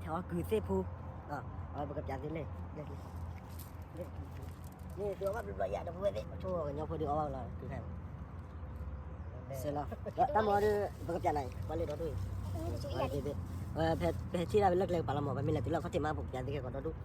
အီၣ်ကုၤသ့ၣ်ဖိ, အဝဲပကပျးသုလဲၣ်, မ့ၢ်သုအီၣ်ဘၣ်ဘျီဘျီယၤဒီပုၢ်ဝဲၢ်သ့ၣ်, အဆိကညီဖိဒုးအီၣ်ဘၣ်လီၤ, ကုၤခါ, စဲလီၤ, တၢ်မၤဒီး ပကပျးနၤအံၤ, ပှၤလဲၤဒီဒူၣ်အံၤ, ပဟဲထံၣ်ဒၣ်ဝဲလၢကျဲကပၤလီၤမး, ပမ့ၢ်လဲၤတုၤလီၢ်ခီၣ်ထံးမး ပကပျးသုခဲကိးဒီဒူၣ်,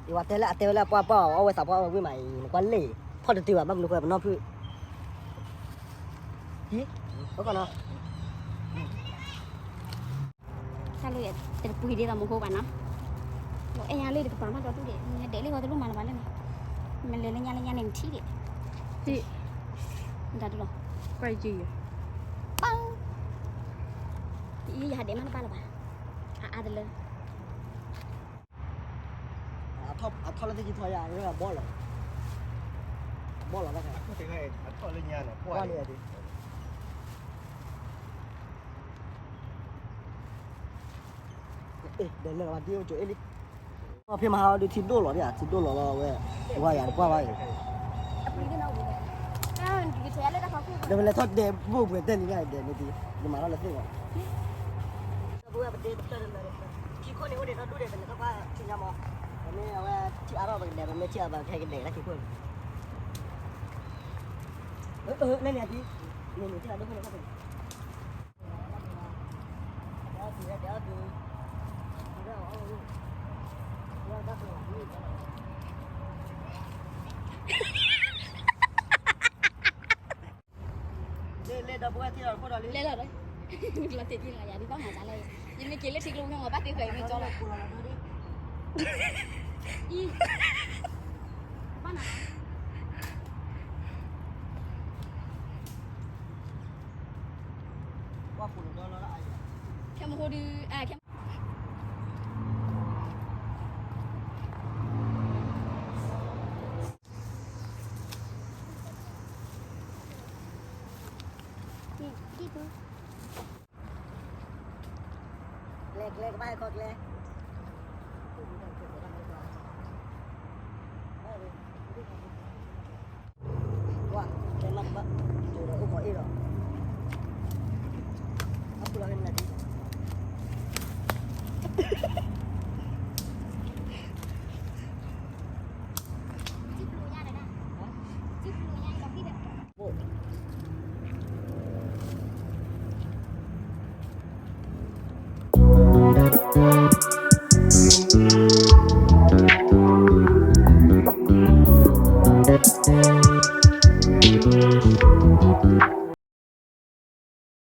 ယဝဲတဲလၢအတဲဝဲလၢအပှၢ်ပှၢ်အီၣ်ဝဲသးပှၢ်အီၣ်ဝံၤမးအံၤ နကွၢ်လံာ် ဖီၣ်တတုၤဘၣ် ဘၣ်မနုၤဃိပနီၢ်ဖုၣ်, ဟံၣ်, အိၣ်ကီးနီၤ, တၢ်လၢတပှံၤဒ်သိးမဟိဘၣ်နီၤ, အဲၣ်ညါလံတကပၤမးဒီဒူၣ်ဒံး နဒဲးလံဃီတလိၣ်မၤလၢၤဘၣ်လၢန့ၣ်, မ့ၢ်လဲၤလၢညါလၢညါန့ၣ်နထံၣ်ဒံး, တၢ်ဒ်လီၤ, ပၢ်, ယဟးဒဲးမးတဘၣ်လၢၤဘၣ်, အအါတလၢ အထီၣ်လၢသ့ၣ်ကံထီယၤ ဘီၣ်လီၤ, ဘီၣ်လီၤတၢ်, အထီၣ်လၢညါန့ၣ် ပှၢ်လံ, ဒီးလၢဘၣ်ဒ်အိၣ်ကၠိအ့ၣ်လံ, ဖဲမဟါဒုးထံဒိၣ်လီၤဒ်ဧါ, ထံဒိၣ်လီၤလီၤဝဲ, ဝါယၤတပှၢ်ဘၣ်အံၤ, ဒီးပလဲၤထီၣ်ဒဲးဘိၣ်ပှဲၤတဲလံဒ်ဒဲးန့ၣ်, ယမၤထီၣ်လၢသ့ၣ်ဂီၤ ပဝဲပတဲတဖျၢၣ်လၢလၢ, ထံခိၣ်န့ၣ်အိၣ်ဒံးဒီဒူၣ်ဒံး ပလဲၤထီၣ်ကွၢ်ထံညါမး, ပမ့ၢ်အဝဲထံအါထီၣ်ပကဒဲး ပမ့ၢ်ထံအါဘၣ်ကဟဲကဒဲးလၢထံခိၣ်န့ၣ်, အၢ အၢ လဲၣ်န့ၣ်အဒံ, န့ၣ်န့ၣ်ထံလၢဒိၣ်ခိၣ်န့ၣ်ခီၣ်ဖံး, လဲၤလီၤ, လီၤတ့ၢ်ကံလီၤယၤ ဒ်ဘၣ်မၤစးလဲၣ်, ယမ့ၢ်က့ၤလၢထံကျိမ့ၢ်မၤဘၣ်သ့ဃဲၤမ့ၢ်ကၠီလီၤ, အံၤ, ဘၣ်နၤ, ခဲမဟိဒုး, ခဲ ကျဲ ကျဲ ကဘၣ်ဟဲခီကျဲ, ကွၢ် ကျဲမးတဘၣ်, ကၠိဒီးအိၣ်ခိးအ့ၣ်ဒီး, အပူၤလီၤဖဲမနုၤဒံး, ဘိၣ်